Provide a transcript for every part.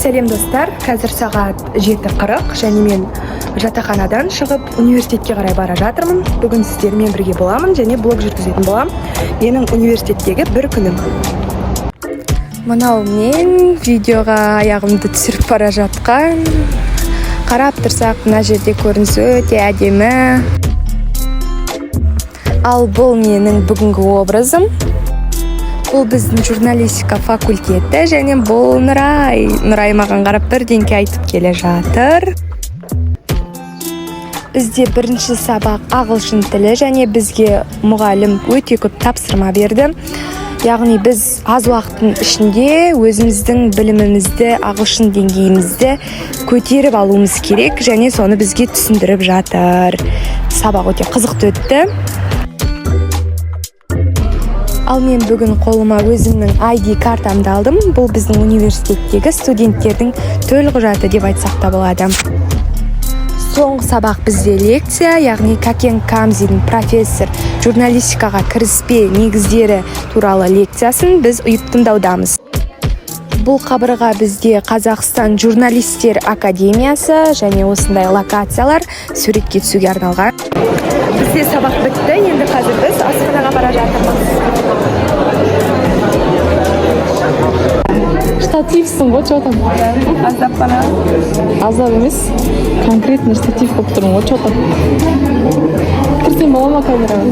Сәлем, достар! Қазір сағат 7:40 және мен жатақханадан шығып, университетке қарай бара жатырмын. Бүгін сіздермен бірге боламын және блог жүргізетін боламын. Менің университеттегі бір күнім. Мынау мен видеоға аяғымды түсіріп бара жатқан. Қарап тұрсақ, мына жерде көрініс өте әдемі. Ал бұл менің бүгінгі образым. Бұл біздің журналистика факультеті және бұл Нұрай. Нұрай маған қарап бірдеңке айтып келе жатыр. Бізде бірінші сабақ ағылшын тілі және бізге мұғалім өте көп тапсырма берді. Яғни біз аз уақыттың ішінде өзіміздің білімімізді, ағылшын деңгейімізді көтеріп алуымыз керек және соны бізге түсіндіріп жатыр. Сабақ өте қызықты өтті. Ал мен бүгін қолыма өзімнің ID картамды алдым. Бұл біздің университеттегі студенттердің төлқұжаты деп айтсақ та болады. Соңғы сабақ бізде лекция, яғни Кәкен Камзин профессор журналистикаға кіріспе негіздері туралы лекциясын біз ұйып тыңдаудамыз. Бұл қабырға бізде Қазақстан журналистер академиясы және осындай локациялар суретке түсуге арналған. Бізде сабақ бітті, енді қазір біз асханаға бара жатырмыз. Штативсің ғой, че там? Аздап қана. Аздап емес, конкретно штатив болып тұрмын ғой, че там. Кірсем бола ма камераға?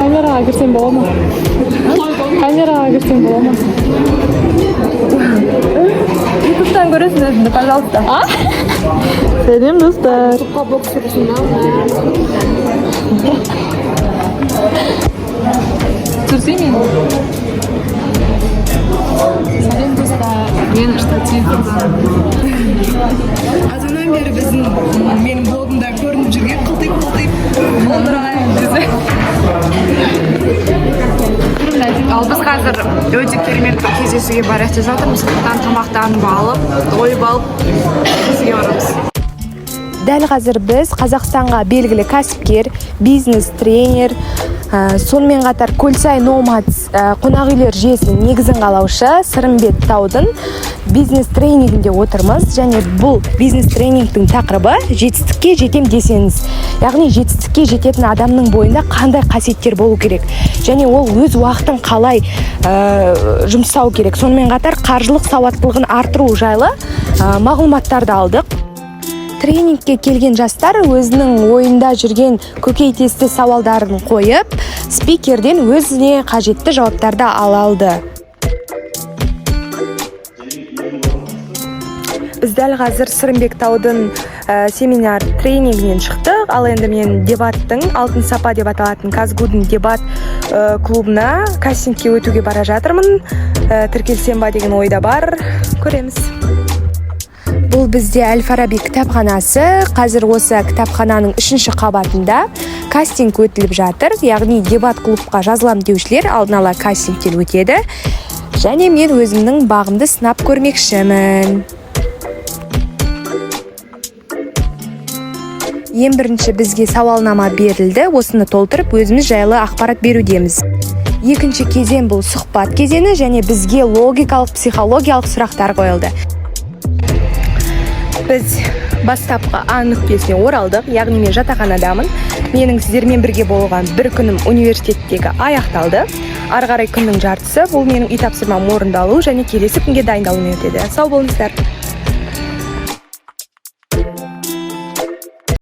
Камераға кірсем бола ма? Камераға кірсем бола ма? Ютубтан көресің өзіңді, пожалуйста. Сәлем, достар! Блог түсіресің ба? Түсірсей мені. Сәлем, достар! Мен штатив. Азаннан бері біздің, менің блогымда көрініп жүрген қылтиып қылтиып бұл Нұрай. Ал біз қазір өте керемет бір кездесуге бара жатырмыз. Сондықтан тамақтанып алып, тойып алып, кездесуге барамыз. Дәл қазір біз Қазақстанға белгілі кәсіпкер, бизнес тренер, сонымен қатар Көлсай Номадс қонақ үйлер жүйесінің негізін қалаушы Сырымбет Таудың бизнес тренингінде отырмыз. Және бұл бизнес тренингтің тақырыбы «Жетістікке жетем десеңіз», яғни жетістікке жететін адамның бойында қандай қасиеттер болу керек және ол өз уақытын қалай жұмсау керек, сонымен қатар қаржылық сауаттылығын арттыру жайлы мағлұматтарды алдық. Тренингке келген жастар өзінің ойында жүрген көкейтесті сауалдарын қойып, спикерден өзіне қажетті жауаптарды ала алды. Біз дәл қазір Сырымбек Таудың семинар тренингінен шықтық. Ал енді мен дебаттың «Алтын сапа» деп аталатын КазГУдың дебат клубына кастингке өтуге бара жатырмын. Тіркелсем ба деген ойда бар, көреміз. Бұл бізде Әл Фараби кітапханасы. Қазір осы кітапхананың үшінші қабатында кастинг өтіліп жатыр, яғни дебат клубқа жазылам деушілер алдын ала кастингтен өтеді және мен өзімнің бағымды сынап көрмекшімін. Ең бірінші бізге сауалнама берілді. Осыны толтырып, өзіміз жайлы ақпарат берудеміз. Екінші кезең бұл сұхбат кезеңі және бізге логикалық, психологиялық сұрақтар қойылды. Біз бастапқы А нүктесіне оралдық, яғни мен жатақханадамын. Менің сіздермен бірге болған бір күнім университеттегі аяқталды. Ары қарай күннің жартысы бұл менің үй тапсырмам орындалу және келесі күнге дайындалумен өтеді. Сау болыңыздар!